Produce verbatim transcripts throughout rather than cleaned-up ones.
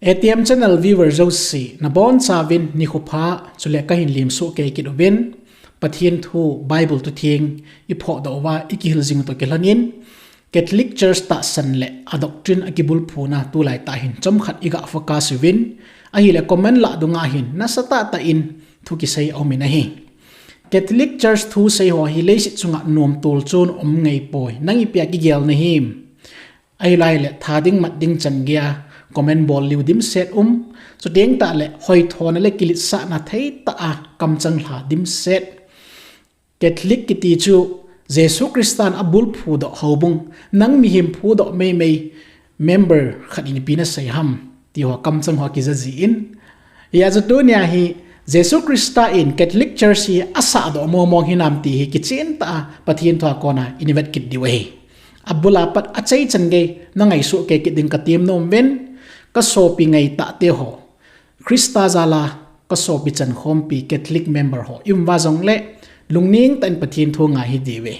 A T M channel viewer jouse, nabonchauvin nikho pha, chule kahin lemsoh kei kit uvin, Pathen thu Bible thutheng iphohdoh uva ikihil jing u toh kilhonin, Catholic Church tahsan le a doctrine a kibulphuna tulaitah hin chomkhat iga focus uvin, ahile comment lah dunga hin nasatah tah in thu kisei aumin ahi. Catholic Church thusei ho hi leiset chunga nomtol chon um ngeipoi, nang ipia kigel nahim? Ahilou le tha ding mat ding chan geiya comment bol diu dimset um. Chuteng tahle hoithona le kiletsahna theitah a kamchang lha dimset. Catholic kiti chu Jesu Christan abulphudoh houbung, nang mihem phudoh meimei member khat in ipi nasei ham, ti ho kamchang ho akija jin. Hijeh chun tunia hi Jesu Christa in Catholic Church hi asahdoh mongmong hinam ti hi kichen tah a Pathen thua kona ivet kit diu ahi. Abula pat achaichan gei nangaisuh kei kit ding katem nom uvin, kasopi ngaitah teho, Christa jala kasopi chankhompi Catholic member ho ium uva jongle, lungneng tah in Pathen thu ngai hitiuve.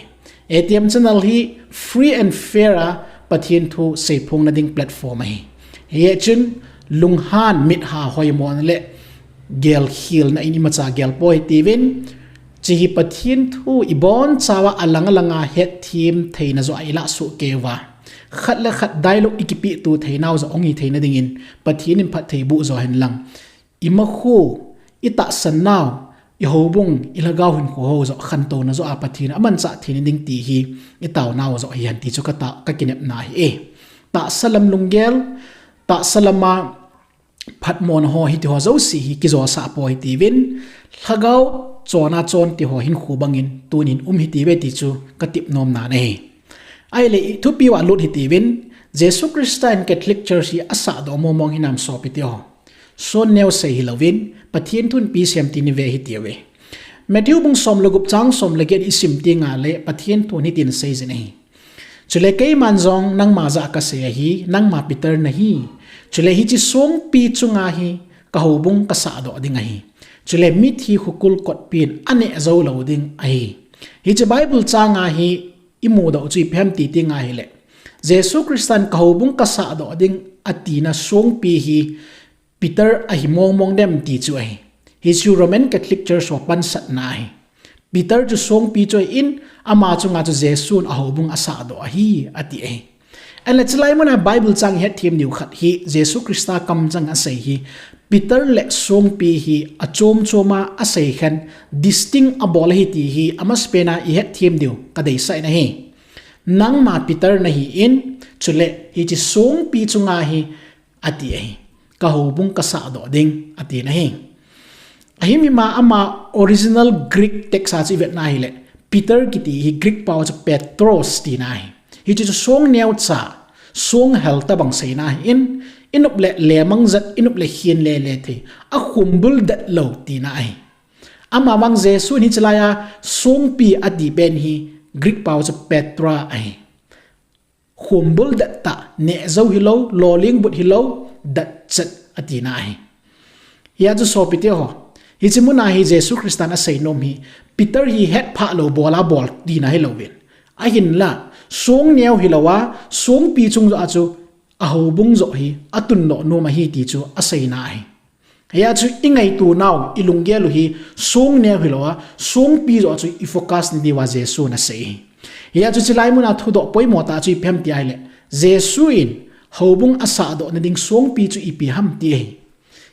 A T M channel hi free and fair a Pathen thu seiphongna ding platform ahi. Hijeh chun lunghan mitha hoimona le gelkhelna in imacha gelpoi hitiuvin, hiche hi Pathen thu ibonchauva alang alanga hetthem theina joh a ilahsoh kei uva, khat le khat dialogue ikipehto theinau joh hung hitheina dingin Pathen in phatthei boh jo henlang, imakho, itahsan nau, ihoubung, ilhagao hinkho ho joh khantouna joh a Pathen amanchah theina ding ti hi itaonau joh hihen ti chu kata, kakinepna ahi e. Tahsa lam lunggel, tahsa lama phatmona ho hitiho jouse hi kijosah poi hitiuvin, lhagao chona chon tiho hinkho bangin tunin um hitiuve ti chu katep nomna ahi. Ahile ithupiuva lut hitiuvin, Jesu Christa in Catholic Church hi asahdoh mongmong hinam sopi teho? Sonneo sei hilouvin, Pathen thun ipi asei em ti ive hitiuve. Matthew bung som le gup chang som le get isim tengle Pathen thun hitin aseijin ahi. Chule keiman jong nangma jah a kasei ahi, nangma Peter nahi. Chule hiche songpi chunga hi kahoubung kasahdoh ding ahi. Chule mithi khukul kotpin aneh joulou ding ahi. Hiche Bible changa hi imudoh chu ipi ham ti tengle, Jesu Christan kahoubung kasahdoh ding atina songpi hi Peter ahi mongmong dem ti chu ahi. Hichu Roman Catholic Church ho pansatna ahi. Peter chu songpi chu ahin, ama chunga chu Jesun ahoubung asahdoh ahi, ati ahi. Ahinla chulai muna Bible chang ihetthem diu khat hi Jesu Christa kamchang asei hi, Peter le songpi hi achom choma asei khen, distinct abol ahi ti hi amasapena ihetthem diu kadeisah in ahi. Nangma Peter nahin, chule hiche songpi chunga hi ati ahi. Kahoubung kasahdoh ding, atina ahi. Ahimhima ama original Greek text a chu ivetna hile, Peter kiti hi Greek pao chu Petros tina ahi. Hichu chu song neocha, songhel tobang seina ahin, inop le lemang jat, inop le khen lele thei, akhumbul detlou tina ahi. Amavang Jesun hiche laiya songpi ati pen hi Greek pao chu Petra ahi. Khumbul dettah, nehjou hilou, lolhingbut hilou, detchet atina ahi. Hia chu sopite ho, hiche muna hi Jesu Christan aseinom hi, Peter hi hetphah lou bola bol tina hilouvin, ahinla, song neo hilouva, songpi chung joh a chu, ahoubung joh hi atundoh nom ahi ti chu aseina ahi. Hia chu ingaito nau, ilunggel u hi, song neo hilouva, songpi joh chu ifocus na diuva Jesun asei hi. Hia chu chulai muna thudoh poimo tah chu ipi ham ti ahile, Jesun houbung asahdoh na ding songpi chu ipi ham ti ahi.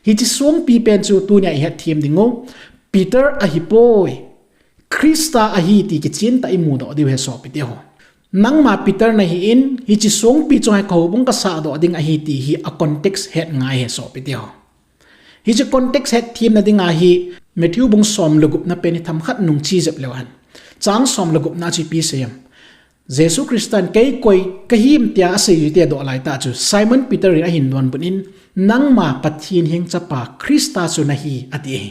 Hiche songpi pen chu tunia ihetthem dingu, Peter ahipoi, Christa ahi ti kichentah imudoh diu ahi sopite ho. Nangma Peter nahin, hiche songpi chunga hi kahoubung kasahdoh ding ahi ti hi a context het ngai ahi sopite ho. Hiche context hetthemna dinga hi Matthew bung som le gupna pen itham khat nung che jep leu hen, chang som le gupna chu ipi asei em? Jesu Christan kei koi kahim tia aseijuite adoh laitah chu Simon Peter in ahin donbut in, nangma Pathen heng chapa Christa chu nahi ati ahi.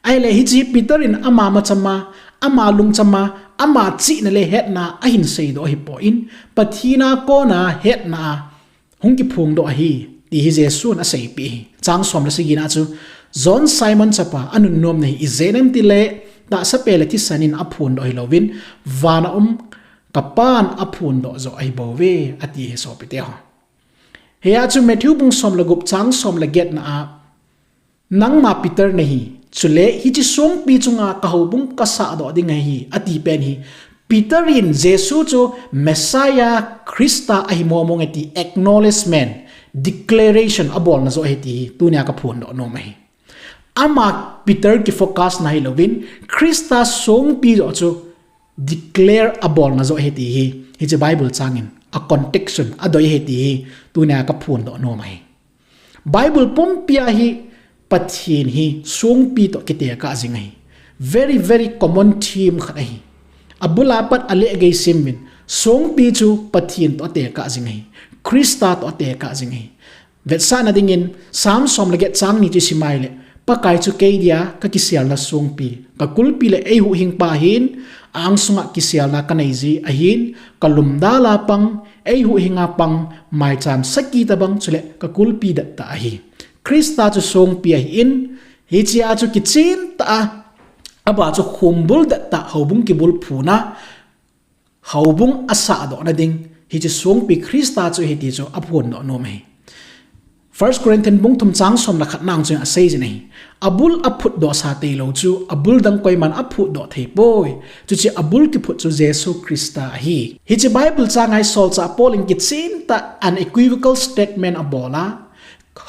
Ahile hiche Peter in ama machama, ama lungchama, ama chihna le hetna ahin seidoh ahipoi, Pathen a kona hetna a hung kiphongdoh ahi ti hi Jesun aseipeh ahi. Chang som le sagina chu, John Simon chapa, anunnomna hi ijeh inem itile, tahsa pen le thisan in aphondoh ahilouvin, vana um kapan aphondoh joh ahibouve ati ahi sopite ho. Hiya chu Matthew bung som le gup chang som le get na a, "Nangma Peter nahi, chule hiche songpi chunga ka houbung ka sahdoh ding ahi," ati pen hi, Peter in Jesu chu Messiah Christa ahi momong e ti acknowledgement, declaration abolna joh ahi ti hi, tunia ka phondoh nom ahi. Ama Peter kifocus na hilouvin, Christa songpi joh chu declare abolna joh ahi ti hi, hiche Bible changin a context chun adoi ahi ti hi, tunia ka phondoh nom ahi. Bible pumpia hi Pathen hi songpi toh kitekah jing ahi. Very, very common theme khat ahi. Abula pat aleh gei simuvin, songpi chu Pathen toh atekah jing ahi. Christa toh atekah jing ahi. Vetsahna dingin, Psalm som le get chang ni chu sim ahile, Pakai chu kei dia ka kiselna songpi, ka kulpi le eihuhhingpa ahin, a-angsunga kiselna ka neiji ahin, ka lumdala pang, eihuhhinga pang, maicham saki tobang chule ka kulpi dettah ahi. Christa chu songpi ahin, hichea chu kichentah a, aba chu khombul dettah, houbung kibulphuna, houbung asahdohna ding, hiche songpi Christa chu ahi ti chu aphondoh nom ahi. First Corinthian bung thum chang som le khat na a chun aseijin ahi. Abul aphutdohsa tailou chu, abul dang koiman aphutdoh theipoi. Chuche abul kiphut chu Jesu Christa ahi. Hiche Bible changa hi solchah Paul in kichentah unequivocal statement abol a,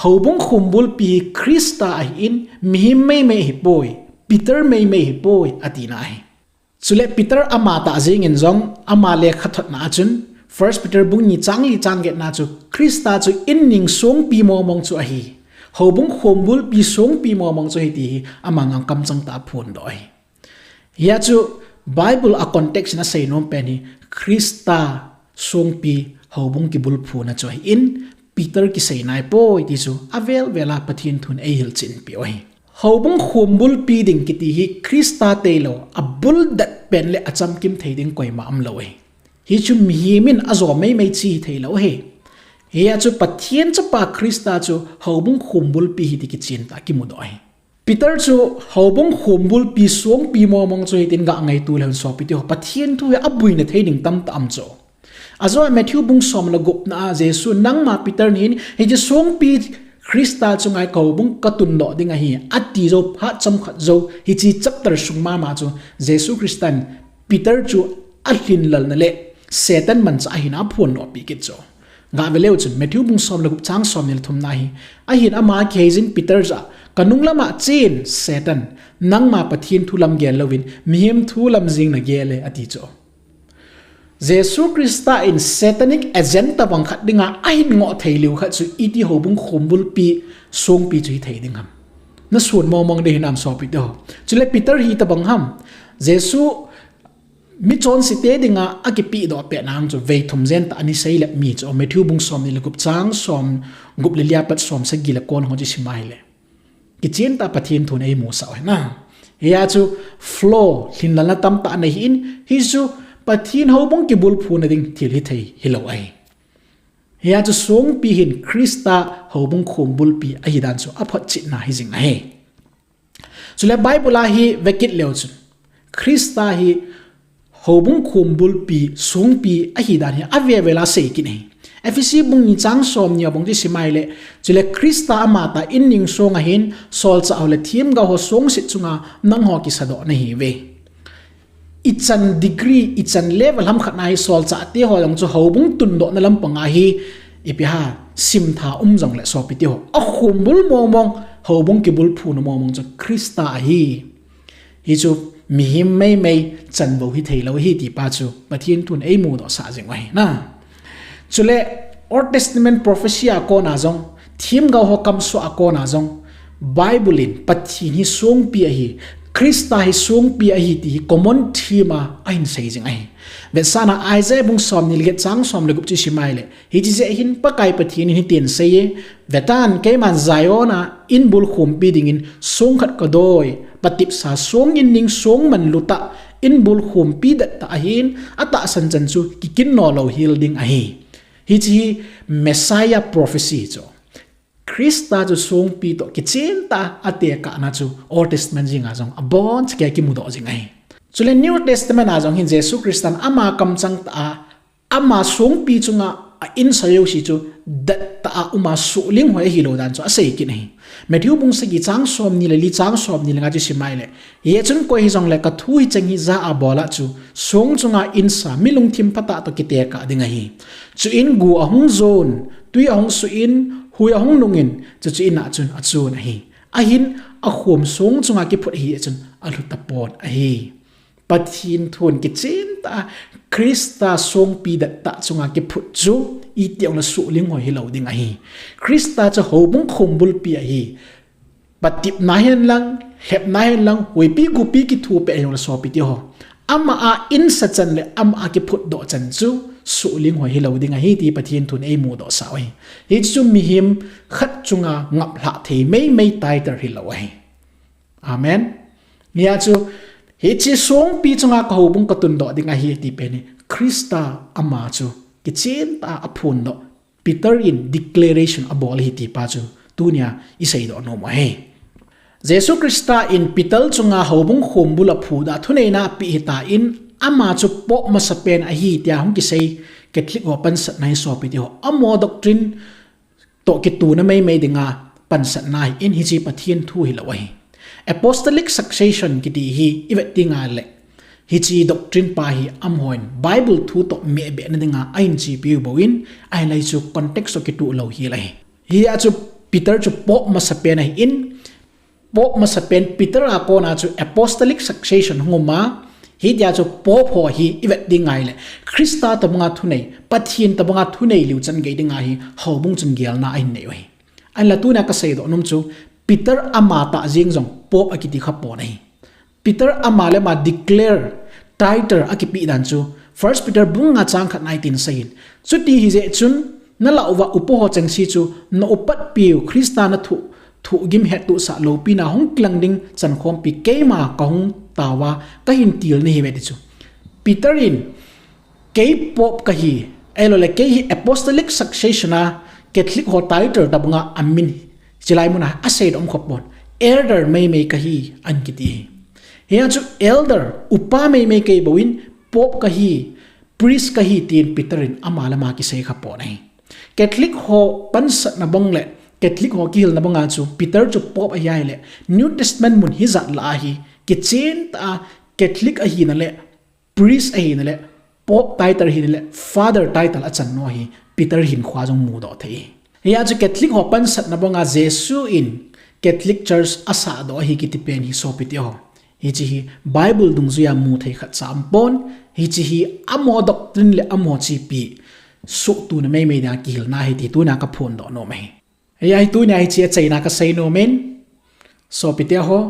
houbung khombulpi hi Christa ahin, mihem meimei ahipoi, Peter meimei ahipoi, atina ahi. Chule Peter amatah jengin jong, ama lekhathotna a chun, First Peter bung ni chang li chang get na chu, Christa chu inning songpi momong chu ahi, houbung khombulpi songpi momong chu ahi ti hi, aman jong kamchang tah a aphondoh ahi. Hiya chu Bible a context in aseinom pen hi, Christa songpi houbung kibulphuna chu ahin, Peter kisei naipoi ti chu avel vel a Pathen thun eihilchetpeh u ahi. Houbung khombulpi ding kiti hi Christa tailou, abul det pen le achamkim thei ding koima umlou ahi. Hichu mihem in ajo meimei chu hitheilou ahi. Hiya chu Pathen Chapa Christa chu houbung khombulpi ahi ti kichentah a kimudoh ahi. Peter chu houbung khombulpi songpi momong chu ahi tin ga ngaito leu hen sopite ho, Pathen thu hi abuina thei ding tamtah um chu. Ajoa Matthew bung som le gupna a Jesu, "Nangma Peter nahin, hiche songpi Christa chunga ka houbung katundoh ding ahi," ati jou phat chomkhat jou, hiche chapter sung mama chu Jesu Christan Peter chu alhinlelna le Satan manchah ahin aphondohpeh kit chu. Gave leu chun Matthew bung som le gup chang somni le thumna hi, ahin ama kiheijin Peter jah a, "Kanung lama chen, Satan, nangma Pathen thu lam gel louvin mihem thu lam jeng nagel e," ati chu. Jesu Christa in satanic agent tobang khat dinga ahin ngoh thei leu khat chu iti houbung khombulpi songpi chu hithei ding ham? Nason momong ding hinam sopite ho? Chule Peter hitobang ham? Jesu michonse te dinga akipehdoh pet nang chu vei thum jen tah a ana seilep mi chu Matthew bung somni le gup chang somgup le li a pat somsagi le kon ho chu sim ahile, kichentah a Pathen thun eimusah u ahi. Hiya chu flaw, lhinlelna tamtah anei ahin, hichu Pathen houbung kibulphuna ding thil hithei hilou ahi. Hiya chu songpi hin Christa houbung khombulpi ahidan chu aphotchetna hijing ahi. Chule Bible a hi vekit leu chun, Christa hi houbung khombulpi songpi ahidan hi avevel a seikit ahi. Ephesi bung ni chang somni a bung chu sim ahile, "Chule Christa amatah inning song ahin, solchah ho le themgao ho songset chunga nangho kisadoh nahiuve." Ichan degree, ichan level ham khat na hi solchahte ho jong chu houbung tundohna lampanga hi, ipi ham, simtha um jongle sopite ho, akhombul momong, houbung kibulphuna momong chu Christa ahi. Hichu mihem meimei chanvou hitheilou ahi ti pa chu Pathen thun eimudohsah jing u ahi. Chule Old Testament prophecy a kona jong, themgao ho kamsoh a kona jong, Bible in Pathen hi songpi ahi, Christa hi songpi ahi ti hi common theme a ahin sei jing ahi. Vetsahna Isaiah bung somni le get chang som le gup chu sim ahile, hiche jeh hin Pakai Pathen in hitin asei e, "Vetan, keiman Zion a in bulkhompi dingin song khat kadoi, patepsa song inning song manlutah, in bulkhompi dettah ahin, atahsan chan chu kikinno louhel ding ahi." Hiche hi Messiah prophecy chu. Christa chu songpi toh kichentah a atekahna chu Old Testament jenga jong abonchauva kimudoh jing ahi. Chule New Testament a jong hin Jesu Christan ama kamchang tah a, ama songpi chunga a insah jouse chu dettah a um a suhling hoi ahilou dan chu asei kit ahi. Matthew bung sagi chang somni le li, chang somni le nga chu sim a ahile, hijeh chun koi hijongle kathu hicheng hi ja a bol a chu, song chunga insa, mi lungthim phatah toh kitekah ding ahi. Chuin gu ahung jon, tui ahung suh in, hui ahung nung in, chuchu in a chun achun ahi. Ahin, akhom song chunga kiphut ahijeh chun alhu tapon ahi. Pathen thun kichen tah a, Christa songpi dettah chunga kiphut chu, iti jongle suhling hoi hilou ding ahi. Christa chu houbung khombulpi ahi. Patepna hen lang, lhepna hen lang, huipi gupi kithupeh hijongle sopite ho, ama a insa chan le ama a kiphutdoh chan chu suhling hoi hilou ding ahi ti Pathen thun eimudoh sah u ahi. Hichu mihem khat chunga ngaplhah thei meimei title hilou ahi. Amen. Hia chu, hiche songpi chunga kahoubung katundoh ding ahi ti pen hi, Christa ama chu kichen tah a aphondoh, Peter in declaration abol ahi ti pa chu tunia iseidoh nom u ahi. Jesu Christa in Peter chunga houbung khombul a phudah thuneina apeh hitan, ama chu Pope masapen ahi tia hung kisei Catholic ho pansatna hi sopite ho, amaho doctrine toh kituna meimei dinga pansatna ahin, hiche Pathen thu hilou ahi. Apostolic succession kiti hi ivet tengle, hiche doctrine pa hi amahon Bible thu toh mehbehna dinga ahin chepiu bouvin, ahinla hichu context toh kitoh lou hel ahi. Hia chu Peter chu Pope masapen ahin, Pope masapen Peter a kona chu apostolic succession hung um a, hitia chu Pope ho hi ivet tengle, Christa tobanga thunei, Pathen tobanga thunei lheh chan gei dinga hi houbung chun gelna ahin nei u ahi. Ahinla tunia kaseidoh nom chu, Peter ama tah jeng jong Pope akiti khapon ahi. Peter ama le ama declare title akipeh dan chu, First Peter bung nga chang khatna hitin aseiyin, chuti hijeh chun, nalah uva upa ho chengse chu, na upatpiu Christa nathoh, thohgim hettohsah loupina hung kilang ding chankhompi keima kahung taova, kahin til nahiuve ti chu, Peter in, kei Pope kahi, ahiloule kei hi apostolic succession a Catholic ho title tobanga amin, chulai muna aseidoh um khapon, elder meimei kahi, ahin kiti ahi. Hia chu elder, upa meimei kahi bouvin, Pope kahi, priest kahi tin Peter in ama le ama kisei khapon ahi. Catholic ho pansatna bang le Catholic ho kihilna banga chu Peter chu Pope ahi ahile, New Testament mun hijat lah a hi kichen tah a Catholic ahina le priest ahina le, Pope title ahina le, Father title achan nau hi Peter hinkhoa jong mudoh thei. Hia chu Catholic ho pansatna banga Jesu in Catholic Church asahdoh ahi kiti pen hi sopite ho, hiche hi Bible dungjuia muthei khatcha aumpon, hiche hi amaho doctrine le amaho chepi suhtona meimei dinga kihilna ahi ti tunia kaphondoh nom ahi. Hia hi tunia hiche achaina kasei nomin, sopite ho,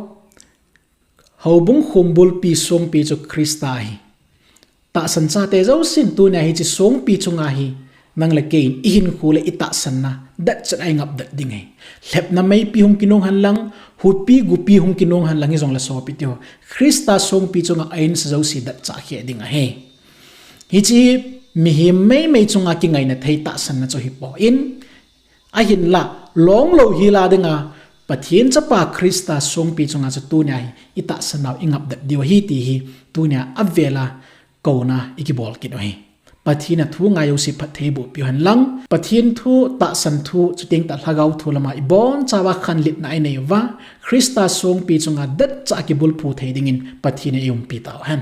houbung khombulpi songpi chu Christa ahi. Tahsan chate jousen tunia hiche songpi chunga hi nang le kei in ihinkho le itahsanna detchet a ingapdet ding ahi. Lhepna meipi hung kinung henlang, huipi gupi hung kinung henlang hijongle sopite ho, Christa songpi chunga ainsa jouse detchah kheh ding ahi. Hiche mihem meimei chunga kingaina thei tahsanna chu hipon, ahinla, longlou hela dinga, Pathen Chapa Christa songpi chunga chu tunia hi itahsan nau ingapdet diu ahi ti hi tunia avela kouna ikibol kit u ahi. Pathen a thu ngai jouse phattheiboh peh u henlang, Pathen thu, tahsan thu, chuteng tah lhagao thu lama ibonchauva khanletna inei uva, Christa songpi chunga detchah a kibulphu thei dingin Pathen in eiumpi tauhen.